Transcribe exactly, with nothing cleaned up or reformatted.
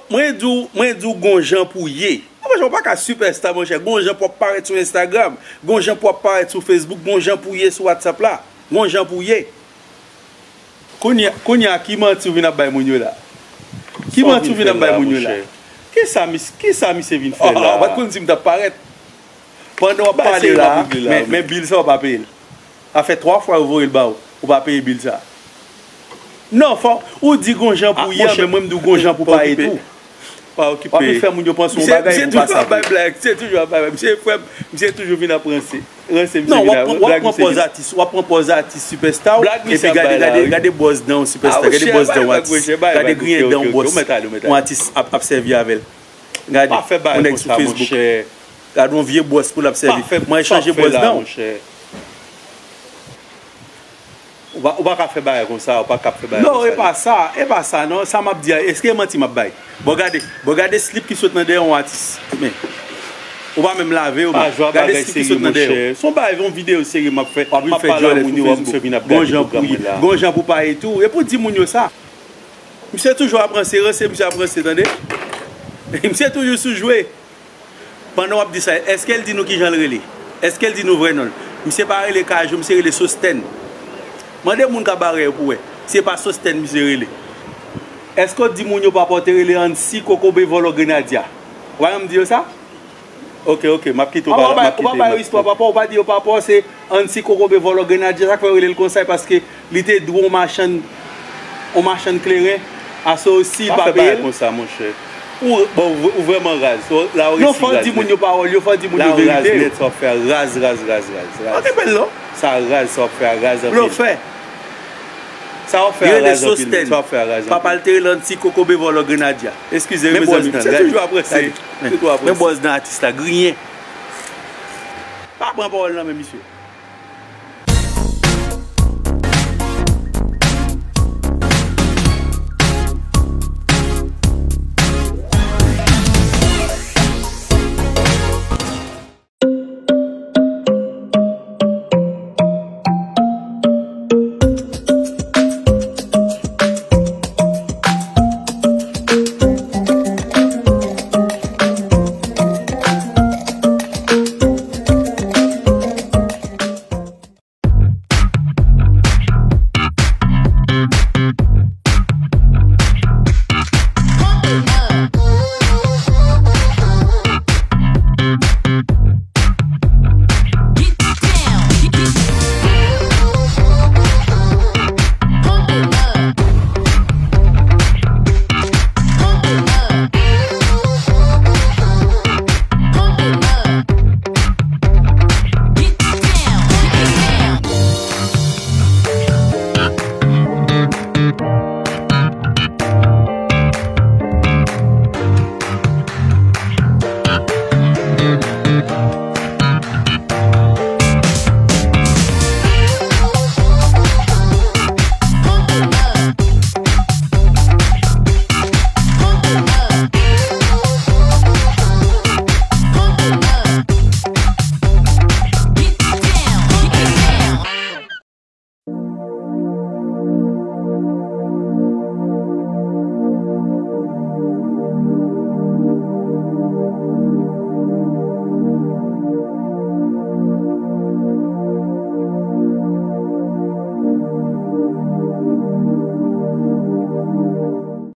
Mwen di w, mwen di w gon jan pou ye. Mwen, ou pa ka sipèsta, monchè. Gon jan pou w ap parèt sou Instagram. Gon jan pou w ap parèt sou Facebook. Gon jan pou w ye sou WhatsApp la. Gon jan pou w ye. Kounye a, kounye a, ki manti w vin ap bay moun yo la? Ki manti w vin ap bay moun yo la? Kisa mis, kisa misye vin fè la? Ou pa t konn si m t ap parèt. Pandan w ap pale la, men, men bil sa w pa peye l. Sa fè twa fwa yo voye l ba w, ou pa peye bil sa. Non, fò ou di gon jan pou ye, men mwen m di w gon jan pou pa ye tou. Pa okipe. W ap fè moun yo panse yon bagay pou pa sa vre. Misye toujou ap bay blag, misye toujou ap bay blag. Misye frè m, misye toujou vin ap ranse. Ranse misye vin ap ranse. Non, w ap pran pòz atis, w ap pran pòz atis sipèsta w, epi gade, gade, gade bwòs dan w sipèsta, gade bwòs dan w atis, gade griyen dan w bwòs yon atis ap, ap sèvi avè l. Gade, yon nèg sou Facebook. Gade yon vye bwòs pou l ap sèvi. Mwen chanje bwòs dan w. Ou pa, ou pa ka fè bagay konsa, ou pa ka fè bagay konsa. Non, e pa sa, e pa sa, non. Sa m ap di a, èske e manti m ap bay? Bon, gade, bon, gade slip ki sot nan dèyè yon atis. Men, ou pa menm lave yo, men. Gade slip ki sot nan dèyè yo. Se yon bagay, yon videyo serye m ap fè. W ap vin fè djòlè sou Facebook. Gon jan pou ye, gon jan pou pa ye tou. E pou di moun yo sa. Misye toujou ap ranse, ranse, misye ap ranse, tande. Misye toujou sou jwe. Pandan w ap di sa, èske l di nou kijan l rele? Èske l di nou vrè non l? Misye pa rele Kajou, misye rele Sostèn. Mande moun Kabarè yo pou wè. Se pa Sostèn misye rele. Èske w di moun yo pa pòte rele Ansi Kokobe Vòlò Grenadya? Ou pa janm di yo sa? Ok, ok, m ap kite w pale, m ap kite, m ap kite. Ou pa ba yo istwa pa pa w, ou pa di yo pa pa w, se Ansi Kokobe Vòlò Grenadya, sa k fè yo rele l konsa, e paske li te dwe yon machann, yon machann kleren, aso si l pa peye l. Pa fè bagay konsa, monchè. Ou, bon, ou, ou vrèman raz. Ou, la ou resi raz nèt. Non, fò w di moun yo pawòl yo, fò w di moun yo verite yo. La ou raz nèt, sa w ap fè a raz, raz, raz, raz, raz. Okipe l non. Sa raz, sa w ap fè a raz anpil. Blofè. Sa w ap fè a raz anpil, sa w ap fè a raz anpil. Papa l te rele Ansi Kokobe Vòlò Grenadya. Eskize, mezanmi. Misye toujou ap ranse. Men bwòs dan atis la, griyen. Pa pran pawòl nan men misye.